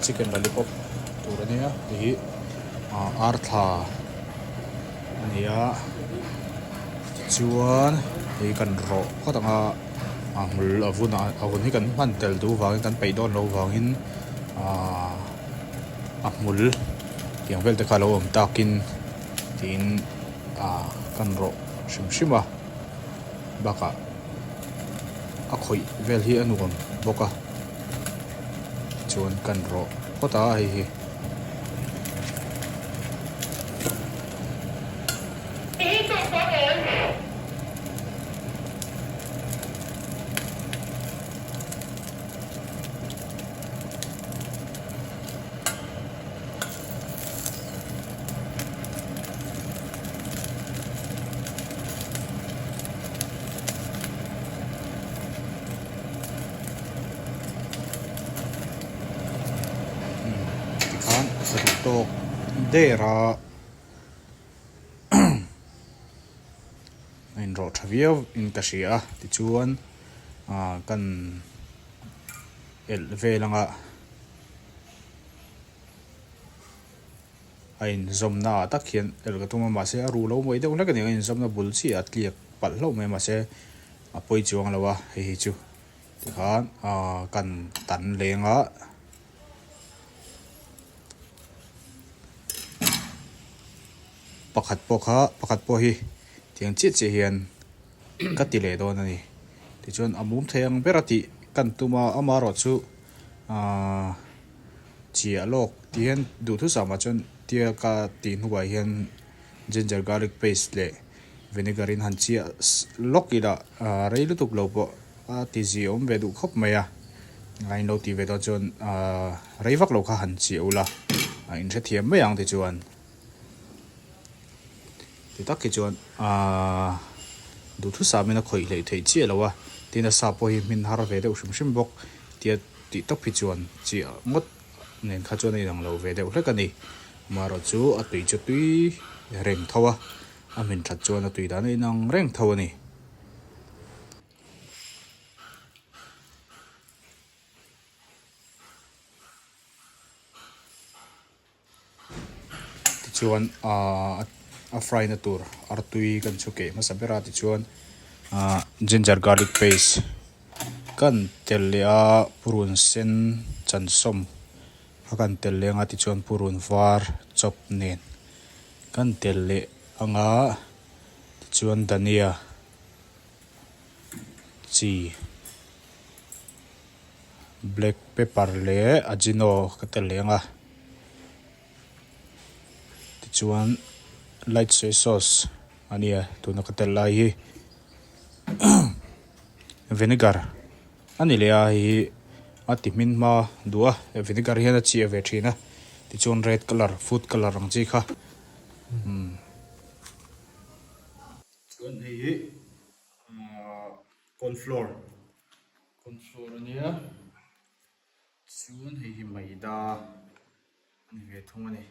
Chicken lollipop tur a nia hei hi ah arthla a ni a tichuan hei kan rawh phawt ang a a hmul a vun ah a vun hi kan hman tel duh vangin kan peih dawn loh vangin ahh a hmul tiang vel te kha a lo awm takin tiin ah kan rawh hrim hrim a bakah a khawih vel hi a nuam bawk a chuan kan rawh phawt a hei hi. Tikhan ka duh tawk der a a inrawh tha viau in ka hria a tichuan ah kan elh vel anga. A inzawmna ah tak hian el ka tum a mahse a ruh lo mai deuh hlek a ni ang a inzawmna bul chiah a tliak palh hlauh mai a mahse a pawi chuang lo a hei hi chu tikhan ahh kan tan leng a. Pakhat pawh kha pakhat pawh hi tiang chiah chiah hian ka ti leh dawn a ni tichuan a mum thei ang ber a tih kan tum a amaherawhchu ahh. Chiah lawk tih hian duhthusam ah chuan tia ka tih hnuah hian ginger garlic paste leh vinegar in han chiah lawk ila ah rei lutuk lo pawh a ti zia awm ve duh khawp mai a a in lo tih ve dawn chuan ah rei vak lo kha han chiah ula a in hrethiam mai ang tichuan. Ti tak hi chuan aaa duhthusam in a khawih hleih theih chiah lo a tin a sa pawh hi hmin har ve deuh hrim hrim bawk tia tih tawp hi chuan chiah ngawt nen kha chuan a inang lo ve deuh hlek a ni. Amaherawh chu a tui chu tui reng tho a, a hmin that chuan a tui dan a inang reng tho a ni. Tichuan ahh a fry na tur artui kan chhu keh hmasa ber a tichuan ahh ginger garlic paste kan tel leh a purun sen chansawm a kan tel leh anga tichuan purun var chawp nen kan tel leh anga tichuan dhania chi. Black pepper leh ajino ka tel leh ang a tichuan light soy sauce a nia tuna ka tel lai hi vinegar a ni leh a hei hi a ti hmin hma duh a vinegar hian a chiah ve thin a tichuan red colour food colour ang chi kha umm chuan hei hi ahh corn flour. Corn flour a nia chuan hei hi maida a ni ve thung a ni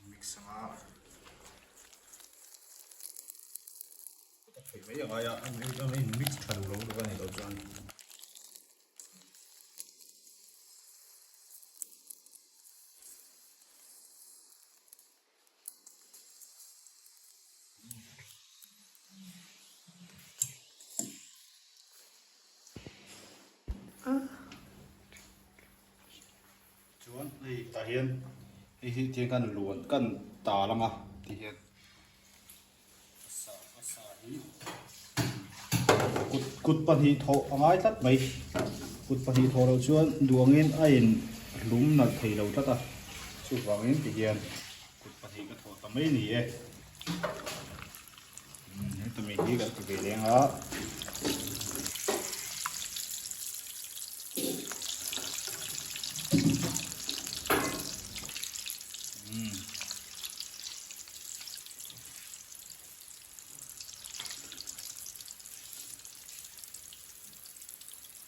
mix ang a a theih mai a ngai a a in mix tha duh lo lutuk a nih loh chuan. Chuan hei tah hian hei hi tiang khan luan kan tal ang a ti hian a sa a sa hi kut kut pahnih thawh a ngai tlat mai kut pahnih thawh loh chuan duangin a in hlum nalh thei lo tlat a chuvangin ti hian kut pahnih ka thawh ta mai a ni e hemi hi kan ti ve leng a.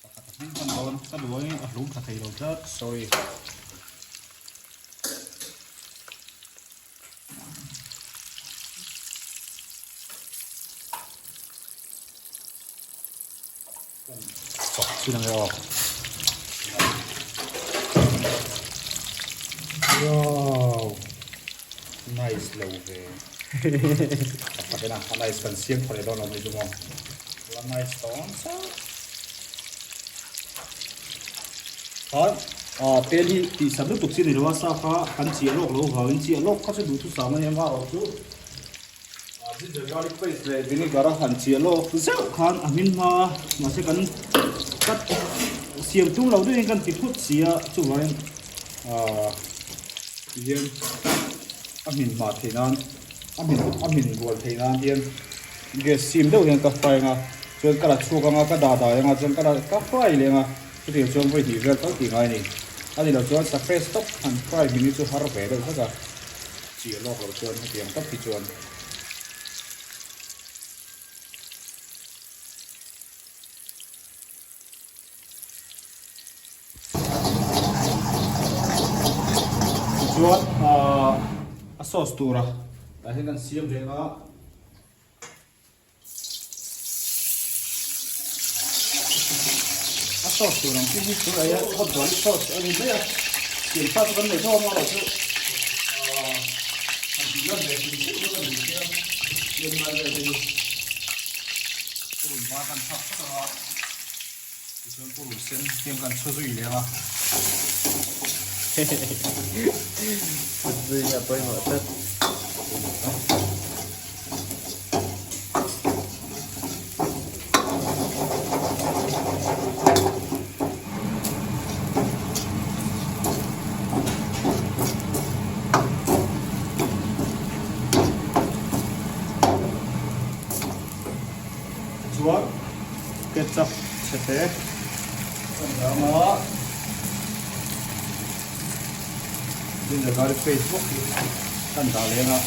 Pakhat a hming hman dawn ka duh angin a hlum tha thei lo tlat sorry. Chawk chin ang e aw. Wow! Nice lo ve. Tak tak ina a nice kan siam tha leh dawn lo mai chu maw. La nice dawn chauh. Khan tel hi tihsat lutuk chi ni lo a, sa kha kan chiah lawk lo vangin chiah lawk kha chu duhthusam a nia marawh chu. Ginger garlic paste leh vinegar a han chiah lawk zeuh khan a hmin hma a, mahse kan cut siam tum lo deuhin kan ti phut si a, chuvangin ahh tihian a hmin hma theih nan a hmin a hmin rual theih nan hian gas sim deuh hian ka fry ang a, chuan ka la chhuak ang a, ka dah dai ang a, chuan ka la ka fry leh ang a, chutiang chuan vawi hnih vel tal tih ngai a ni. A ni loh chuan safes tawp han fry hmin hi chu har ve deuh hlek a. Chiah lawk loh chuan hetiang tak hi chuan tichuan ahh a sauce tura tah hian kan siam reng a. A sauce tur ang chi hi tunah hian hot garlic sauce a ni mai a, siam sa chu kan nei tho a amaherawhchu ahh han tih lan ve hrim hrim chu ka ni sia siam ngai vel te hi purun var kan thlak phawt ang a tichuan purun sen hian kan chhu zui leh ang a. Chhut zui hi a pawimawh tlat. Chuan ketchup chhe te kan dang a, ginger garlic paste bawk hi kan dah leng a.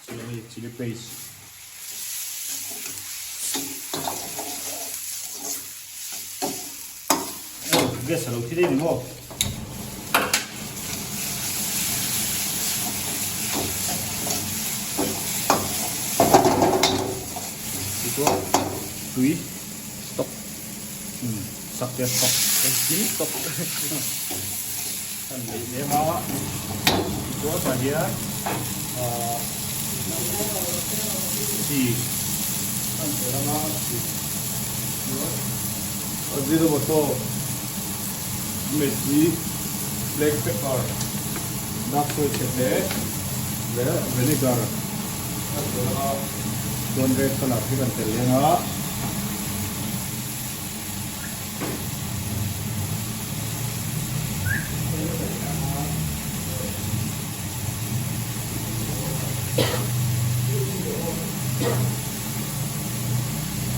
Chili chili paste oh gas a lo thi daih ni maw. Tichuan tui stock umm sak te stock engkim stock kan neih lem a tichuan tah hian ahh chi kan tel ang a chi chuan ajinomoto msg black pepper dark soy chhe te leh vinegar kan tel ang a chuan red colour hi kan tel leng a.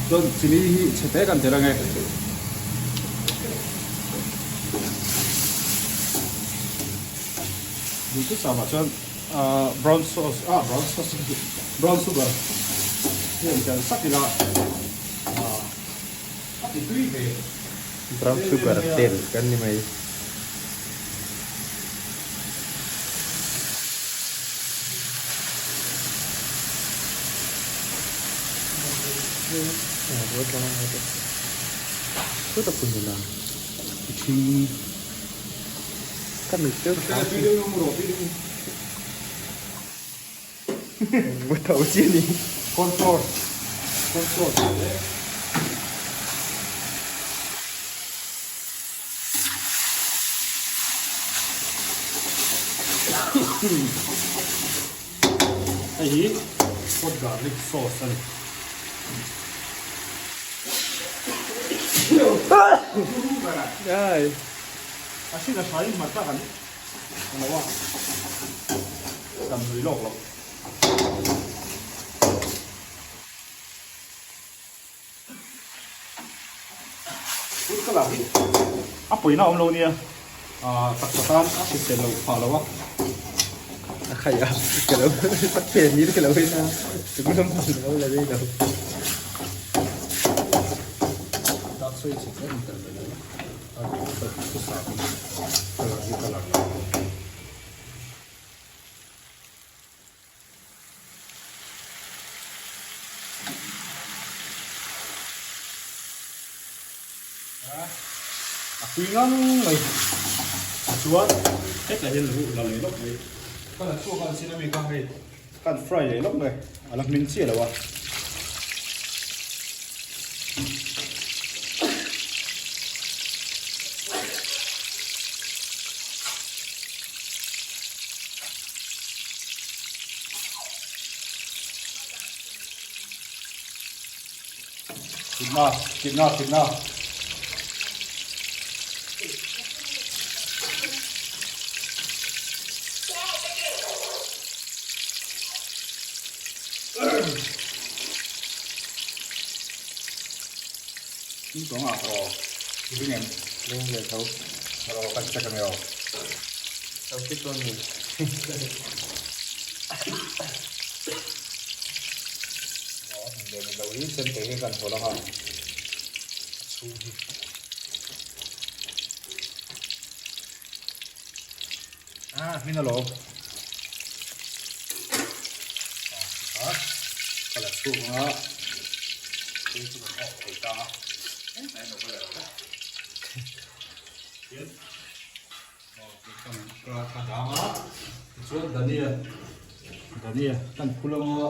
Chuan chili hi chhe te kan tel ange. Duhtu samah chuan ahh brown sauce ah brown sauce brown sugar hi an tel sak ila ahh a ti tui ve. Brown sugar tel kan ni mai. Corn flour corn flour Hei hi hot garlic sauce a ni. A hrin a hrai hmar tak an lo a, kan nui lawk loh. Food colour hi a pawina awm lo nia ah taksa tan a hrisel loh phah lo a. A khaih a ka lo tak phen hir ka lo en a chung lam pang ka lo la rei lo. Dark soy chhe tlem tel ve lo a thusa colour hi colour lo. A tui ngang mai. Chuan hetah hian lo la leh lawk mai. Ka la chhuak a an sin ami kha hei ka han fry leh lawk mai. A la hming chiah lo a. Kitna, kitna, kitna. Tin tawng ah aw ring em? Ring ve tho. Aw kan check ang e aw. Lo fit dawn ni. Aw hmun leh min lo hi sen te hi kan hawl ang a a chhung hi. Ah hmin alawm. Ah tikhan ka la chhuak ang a thil chu kan awk thei ta a engmah emaw ka la lo ve. Tichuan ka dang a tichuan dhania dhania kan phul ang a.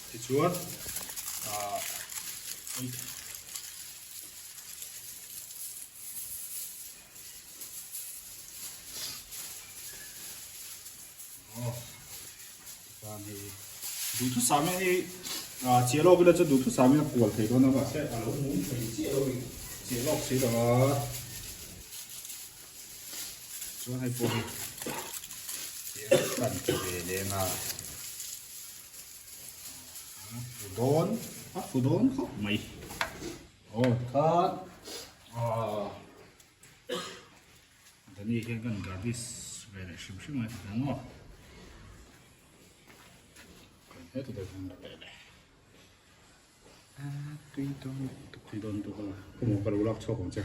Tichuan ah aw tikhan hei duhthusam in hei ah chiah lawk ila chuan duhthusam in a kual thei dawn a mahse a lo mum thei chiah lo a ni chiah lawk si lo a chuan hei pawh hi kan ti ve leng a a fu dawn a fu dawn khawp mai aw tikhan ah Dani hian kan garnish ve leh hrim hrim a ti ta maw kan heti deuh hian la teh leh tui dawn tui dawn tuk a kawng ka lo lak chhuak ang che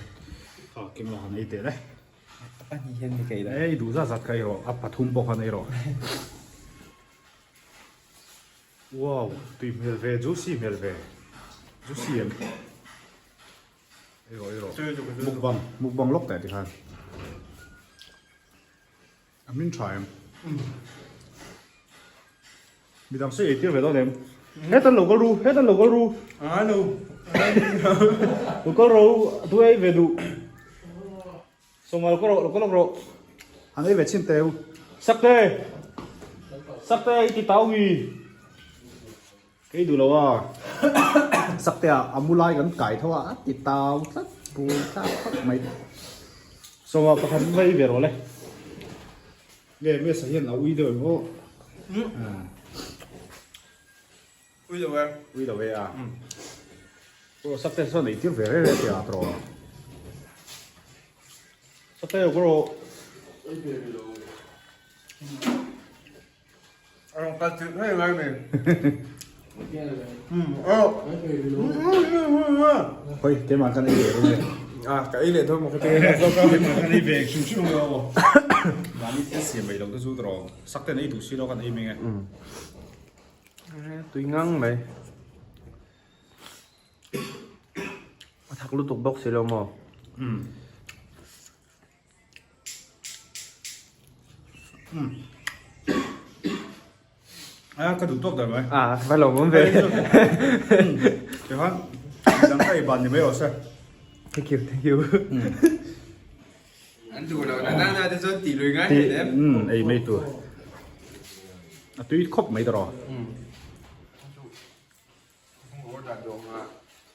kha keng la han ei teh le a pahnih hian ni ka ei la ei duh zat zat ka ei rawh a pathum pawh khan ei rawh wow tui hmel ve juicy hmel ve juicy em Ei rawh ei rawh mukbang mukbang lawk teh tikhan a hming tha em midang sawi ei tir ve dawn em hetan lo kal ru hetan lo kal ru lo kal ro tu ei ve duh sawma lo kal rawh lo kal lawk rawh han ei ve chhin teu sakte sakte i ti tau mi. Kei duh lo a, sakte ah a mu lai kan kai tho a, a ti tau tlat bul tlak khawp mai. Sawma pakhat vai ve rawh le. Nge Mesa hian a ui deuh em aw. Ui lo e. Ui lo e a. Aw sakte sawn ei tir ve reng reng tia tawh. Sakte aw ka rawh. Ei ve lo. Ang kal chilh ngei ngai mi. Hoi, keimah kan ei ve reng e. Ah, ka ei leh dawn maw ka ti a. Keimah kan ei ve hrim hrim ang aw. Mahni thil siam mai lo te chu tawh sak ten ei duh si lo kan ei mai e. Tui ngang mai. A thak lutuk bawk si lo maw? A ka duh tawk dar mai. A va lo awm ve. Tikhan dang ka ei ban ni mai rawh se. Thank you, thank you. An duh lo na na te chuan tih lui ngai hei em. Ei mai tur. A tui khawp mai tawh rawh.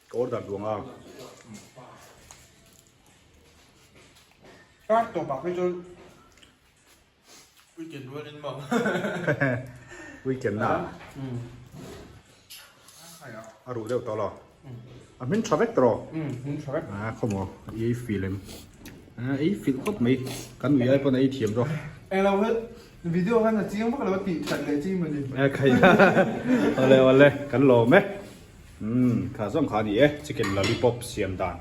Ka order duang a. Kar tawp ah phei chuan Weekend rualin maw? Weekend na. A ruh deuh tawh lo. A hmin tha vek tawh. Hmin tha vek. A khaw maw i ei fil em? A ei fil khawp mai. Kan ui ai pawn a ei thiam zawk. Englo hi video khan a chiang vak lo a tih that leh chi maw ni. E khai. Awle awle kan lawm e. Umm kha zawng kha a ni e chicken lollipop siam dan.